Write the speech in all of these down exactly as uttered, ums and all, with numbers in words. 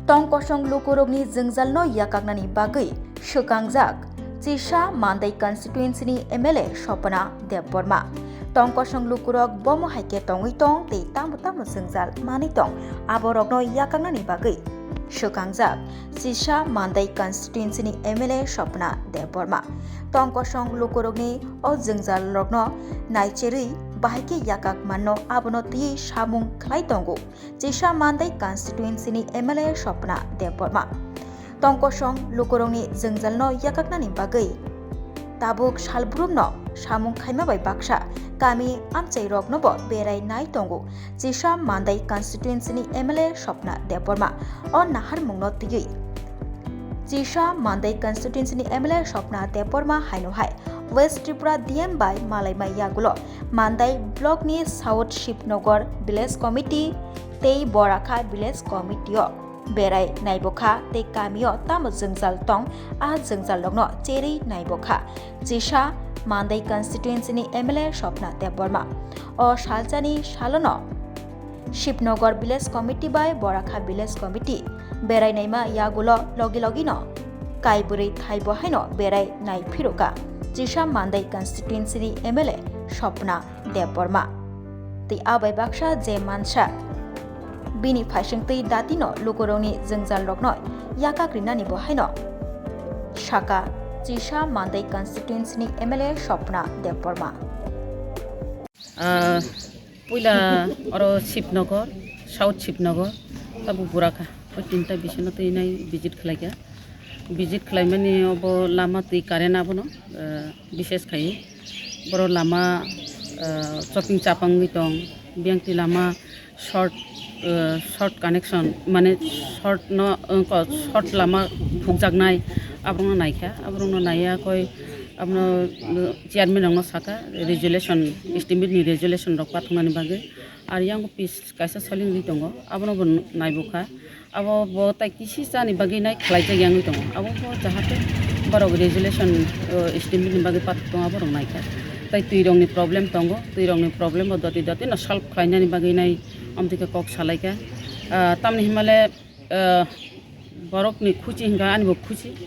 Tongkosong lukurokni jwngjalno yakaknani bagwi swkangjak Chisa Mandai constituency-ni M L A Swapna Debbarma. Tongkosong lukurok bomo hai khe tongwi tong tei tamo tamo jwngjal manwi tong, aborokno yakaknani bagwi swkangjak Chisa Mandai constituency-ni M L A Swapna Debbarma. Tongkosong lukurokni o jwngjalrokno naicherwi bahai khe yakak manno, abono twiwi samung khlai tongo Chisa Mandai constituency-ni M L A Swapna Debbarma. Tongkosong lukurokni jwngjalno yakaknani bagwi tabuk salbrumno samung khaima bai baksa kami amchairoknobo berai nai tongo Chisa Mandai constituency-ni M L A Swapna Debbarma. O naharmungno twiwi Chisa Mandai constituency-ni M L A Swapna Debbarma haino hai West Tripura D M bai malaima yagulo Mandai block-ni South Shibnagar Village Committee tei Borakha Village Committee-o berai naibokha tei kamio tamo jwngjal tong, a jwngjalrokno cherwi naibokha Chisa Mandai constituency-ni M L A Swapna Debbarma. O salsani salono Shibnagar Village Committee bai Borakha Village Committee berai naima yagulo logi logino kaibrwi thaibo haino berai nai phiruka Chisa Mandai constituency-ni M L A Swapna Debbarma. Tei abai baksa je mansa bini phaisingtwi datino lukurokni jwngjalrokno yakak rinani bo haino saka Chisa Mandai constituency-ni M L A Swapna Debbarma. Ah, puila oro Shibnagar, South Shibnagar, tabuk Burakha, o tinta bisingo twi nai visit khlaikha. Visit khlaimani obo lama twi current abono, ah, bises khai. Boro lama, ah, choping chapangwi tong, biyang twi lama short, ah, short connection, mane short no, ah, ko-, short lama phukjaknai, aborokno naikha, aborokno naiya koi, abono, ah, chairman rokno saka, resolution, estimate ni resolution rok pathumnani bagwi. Ar yang pis kaisa soling ri tongo, abono bo naibukha. Abo bo tai kisi chani bagwi nai khlaijak yangwi tongo. Abo bo jahate borok resolution, o, estimate ni bagwi pathak tongo, aborok naikha. Tai twi rokni problem tongo, twi rokni problem bo doti doti no solve khlainani bagwi nai amtwi khe kok salaikha. Ah, tamni himale, ah, borokni khuchi hinkha ani bo khuchi.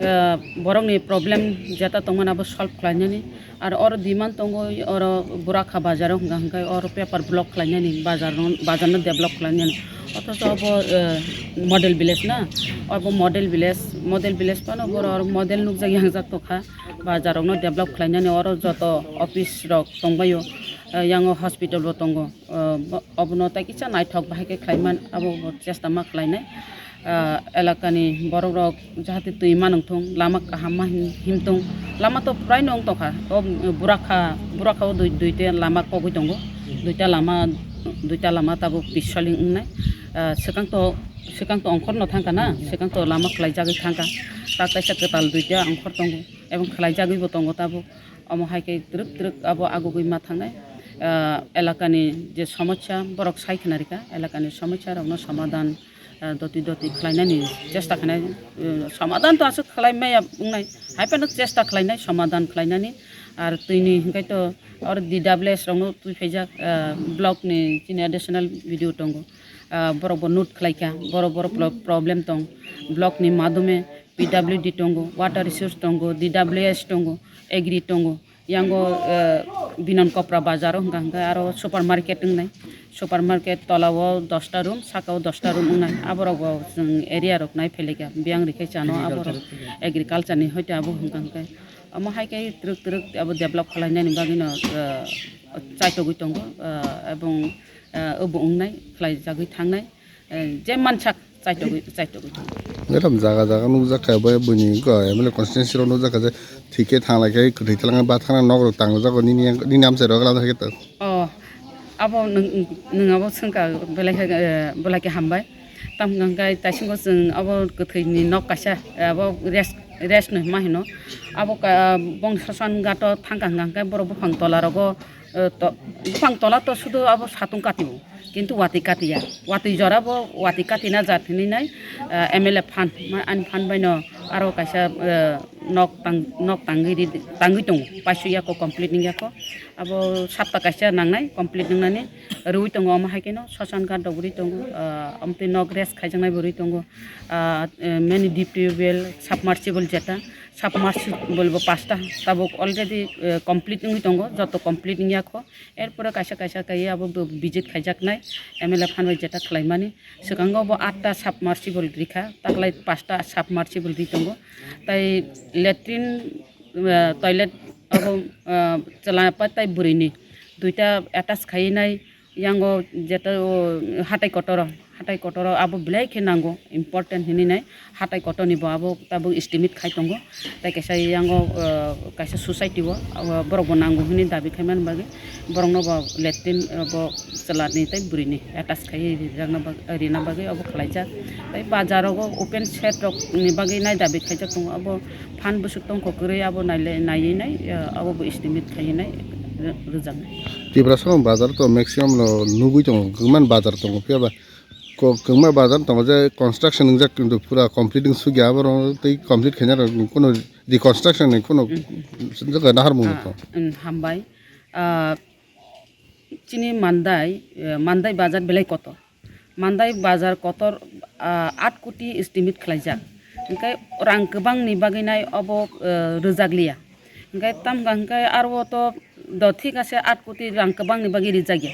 Ah, borokni problem jeta tongmani abo solve khlainani. Ar oro demand tongo, oro Burakha bazaro hwnka hwnkhe oro paper block khlainani, bazarno, bazarno develop khlainani. Othocho obo, eh, model village na, obo model village, model village phano boro oro model nukjak yangjak tongkha. Bazarrokno develop khlainani oro joto office rok tongbaio, eh, yango hospital bo tongo. Ah, bo-, obono tai kisa naithok bahai khe khlaiman, abo bo chesta ma khlainai. Ah, elakani borok rok jahate twi ma nungthung, lama kaham ma him-, himthung. Lama to prai no wng tongkha. O, Burakha, Burakha o dui, duita lama kogwi tongo. Duita lama, duita lama tabuk pis soling wngnai. Ah, swkang to, swkang to ongkhor no thangkha na, swkang to lama khlaijagwi thangkha. Tak kaisa kwtal duita ongkhor tongo, ebong khlaijagwi bo tongo tabuk. Omo hai khe twrwk twrwk abo agugwi ma thangnai. Ah, elakani je somosya borok sai khna rikha, elakani somosya rokno somadan, ah, doti doti khlainani chesta khlainai, eh, somadan to aswk khlai maya wngnai, hai phano chesta khlainai somadan khlainani. Ar twini hwnkhe to oro D W S rokno twi phaijak, ah, block ni chini additional B D O tongo. Ah, borok bo note khlaikha, borok borok pro-, problem tong, block ni madhume P W D tongo, water resource tongo, D W S tongo, agri tongo. Yango, eh, Binon Kopra bazar o hwnka hwnkhe aro supermarket wngnai. Supermarket tola o dosta room, saka o dosta room wngnai. Aborok bo chwng area rok nai phailika. Biyang rikhe chano aborok agriculture ni hoite abo hwnka hwnkhe. Omo hai khe twrwk twrwk abo develop khlainani bagwino, eh, chaitogwi tongo, eh, ebong, eh, obo wngnai, khlaijagwi thangnai. Eh, je mansak chaitogwi, chaitogwi tongo. Madam, jaga jaga nukjakha bai buini wngkha M L A constituency rok nukjakha je thik khe thanglai khe kwthwi thalangma ba thangna nok rok tangjago nini, nini amchai rok lamjak khe. Oh, abo nwng, nwng abo swngkha belai khe, eh, belai khe hambai. Tamo hwnka hwnkhe taisingo chwng abo kwthwini nok kaisa, eh, abo rest, rest no hima hino. Abo ka, bongni sosoni gato thangkha hwnka hwnkhe borok buphang tola rogo, eh, to-, buphang tola to sudu abo satung kati o. Kintu watwi katiya. Watwi jora bo watwi katina jat hinwi nai, eh, M L A phan. Ma-, ani phan bai no aro kaisa, eh, nok tang, nok tangwi ri, tangwi tongo, paisuk yako, complete wng yako. Abo sapta kaisa nangnai complete wngnani, rwi tongo. Omo hai kheno Soshan Ghat rok rwi tongo, ah, amtwi nok rest khaijaknai bo rwi tongo. Ah, eh, many deep tubewell, submersible jeta, submersible bo pasta tabuk already, eh, complete wngwi tongo, joto complete wng yako. Erpore kaisa kaisa kaiwi abo bo visit khaijaknai, M L A phan bai jeta khlaimani. Swkango bo atta submersible rikha, taklai pasta submersible ri tongo. Tai latrine, eh, toilet abo, eh, chwla pa tai bwrwini duita attach khainai, yango jeta o hatai kotoro, hatai kotoro abo belai khe nango, important hinwi nai. Hatai kotorni bo abo tabuk estimate khai tongo. Tai kaisa yango, eh, kaisa society o, abo borok bo nango hinwi dabi khaimani bagwi borokno bo latrine, eh, bo chwlani tei bwrwini attach khai rijakna bag-, rina bagwi abo khlaijak. Tai bazar rogo open shed rokni bagwi nai dabi khaijak tongo. Abo phan bwswk tongkho kwrwi abo naile-, naiwi nai, eh, abo bo estimate khaiwi nai rw-, rwjaknai. Tiprasa bazar to maximum no nugwi tongo, kwbangma bazar tongo, phiya ba ko-, kwbangma bazar tongo je construction wngjak, kintu pura complete wng sugya, abo rok tei complete khaina rok kuno reconstruction ni kuno Mm, mm. Jaga nahar mung Ah, to. Mm, hambai. Ah, chini Mandai, eh, Mandai bazar belai kotor. Mandai bazar kotor, ah, aat koti estimate khlaijak. Hingke rang kwbangni bagwi nai obo, eh, rwjak liya. Hingke tamga hingke aro to do thik ase aat koti rang kwbangni bagwi rijak ya.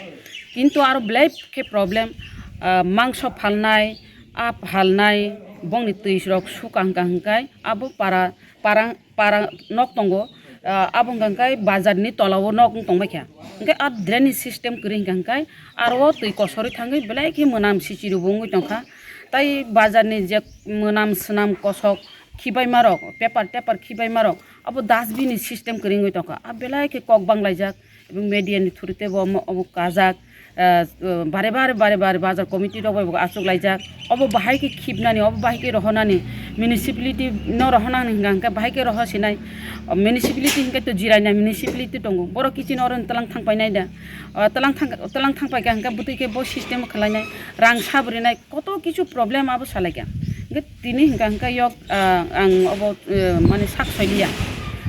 Kintu aro belai khe problem, ah, mangso phalnai, a phalnai, bongni twi rok suka hingka hingkai abo para, para, para nok tongo, ah, abo hingka hingkai bazar ni tola o nok wng tongbai kha. Hingke a drainage system kwrwi hingka hingkai aro o twi kosorwi thangwi belai khe mwnam sichiru bo wngwi tongkha. Tai bazar ni je mwnam swnam kosok khibaima rok, paper teper khibaima rok, abo dustbin ni system kwrwi wngwi tongkha. A belai khe kok banglaijak, ebong media ni through tei bo omo, omo kajak, ah, bare bare, bare bare bazar committee rok bai bo achuk laijak. Obo bahai khe khibnani, obo bahai khe rohonani, municipality no rohonani hingka hingke bahai khe roho sinai. Municipality hingke to jiraina municipality tongo. Borok kiching oro tlang thang painai da. Ah, tlang thang, tlang thang paikha hingke bwtwi khe bo system khlainai, rang sabrinai, koto kichu problem abo salaikha. Hingke tini hingka hingke yok, ah, ang obo, eh, mane sak soiliya.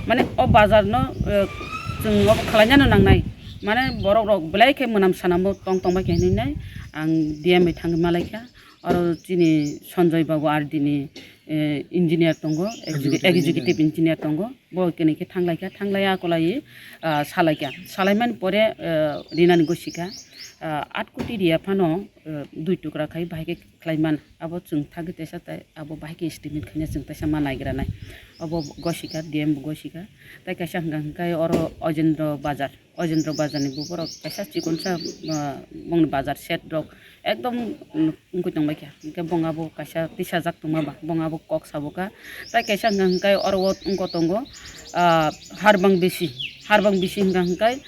Mane o bazar no, eh, chwng obo khlainano nangnai. Mane borok rok belai khe mwnam sanamo tong tong bai khe hinwi nai ang D M bai thangwi malaikha. Oro chini Sanjoy Babu R D ni, eh, engineer tongo, execu-, Executive executive engineer. Engineer tongo. Bo kene khe thanglaikha, thanglaiya akolai, ah, salaikha. Salaimani pore, eh, rinani gosikha, ah, aat koti riya phano, eh, dui tukra khai bahai khe khlaiman. Abo chwng thagwi teisa tai, abo bahai khe estimate khaina chwng teisa ma naigranai. Abo gosikha, D M bo gosikha. Tai kaisa hwnka hwnkhe oro Ojendro Bazar. Ojendro Bazar ni bo borok kaisa chikonsa, ah, bongni bazar shed rok ekdom, mm, wngwi tongbaikha. Hwnkhe bong abo kaisa tisajak tongma ba, bong abo kok sabo kha. Tai kaisa hwnka hwnkhe oro o wngkho tongo, ah, Harbang bisi, Harbang bisi hwnka hwnkhe,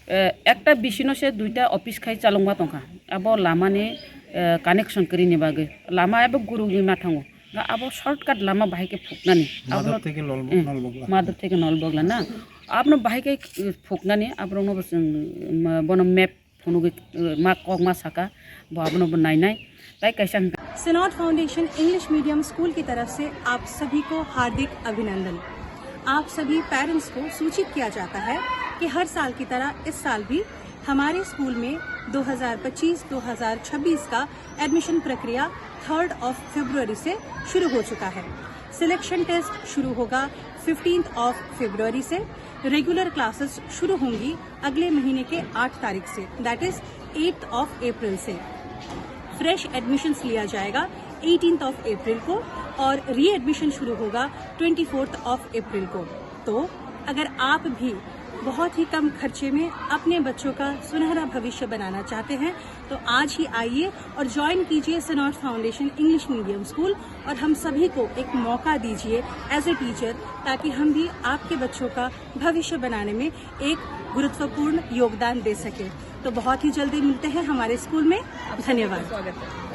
eh, ekta bisi no se duita office khai chalokma tongkha. Abo lama ni, eh, connection kwrwi ni bagwi. Lama abo gurugwi ma thango. Ga abo shortcut lama bahai khe phuknani. Madhab Abono, theke Nol-, eh, Nolbogla. Madhab theke Nolbogla na. Abono bahai khe, eh, phuknani, aborokno bo chwng, ma, bono map phunugwi, eh, ma kok ma saka, bo abono bo nainai. Tai kaisa hwnkha. Synod Foundation English Medium School की तरफ से आप सभी को हार्दिक अभिनंदन। आप सभी पेरेंट्स को सूचित किया जाता है कि हर साल की तरह इस साल भी हमारे स्कूल में दो हज़ार पच्चीस दो हज़ार छब्बीस का एडमिशन प्रक्रिया थर्ड ऑफ फरवरी से शुरू हो चुका है। सिलेक्शन टेस्ट शुरू होगा फिफ्टींथ ऑफ फरवरी से। रेगुलर क्लासेस शुरू होंगी अगले महीने के आठ तारीख से, that is eighth of April से। फ्रेश एडमिशंस लिया जाएगा एटीन्थ ऑफ अप्रैल को और रीएडमिशन शुरू होगा ट्वेंटी फोर्थ ऑफ अप्रैल को। तो अगर आप भी बहुत ही कम खर्चे में अपने बच्चों का सुनहरा भविष्य बनाना चाहते हैं, तो आज ही आइए और ज्वाइन कीजिए सिनॉड फाउंडेशन इंग्लिश मीडियम स्कूल और हम सभी को एक मौका दीजिए एज ए टीचर, ताकि हम भी आपके बच्चों का भविष्य बनाने में एक गुरुत्वपूर्ण योगदान दे सकें। तो बहुत ही जल्दी मिलते हैं हमारे स्कूल में। धन्यवाद।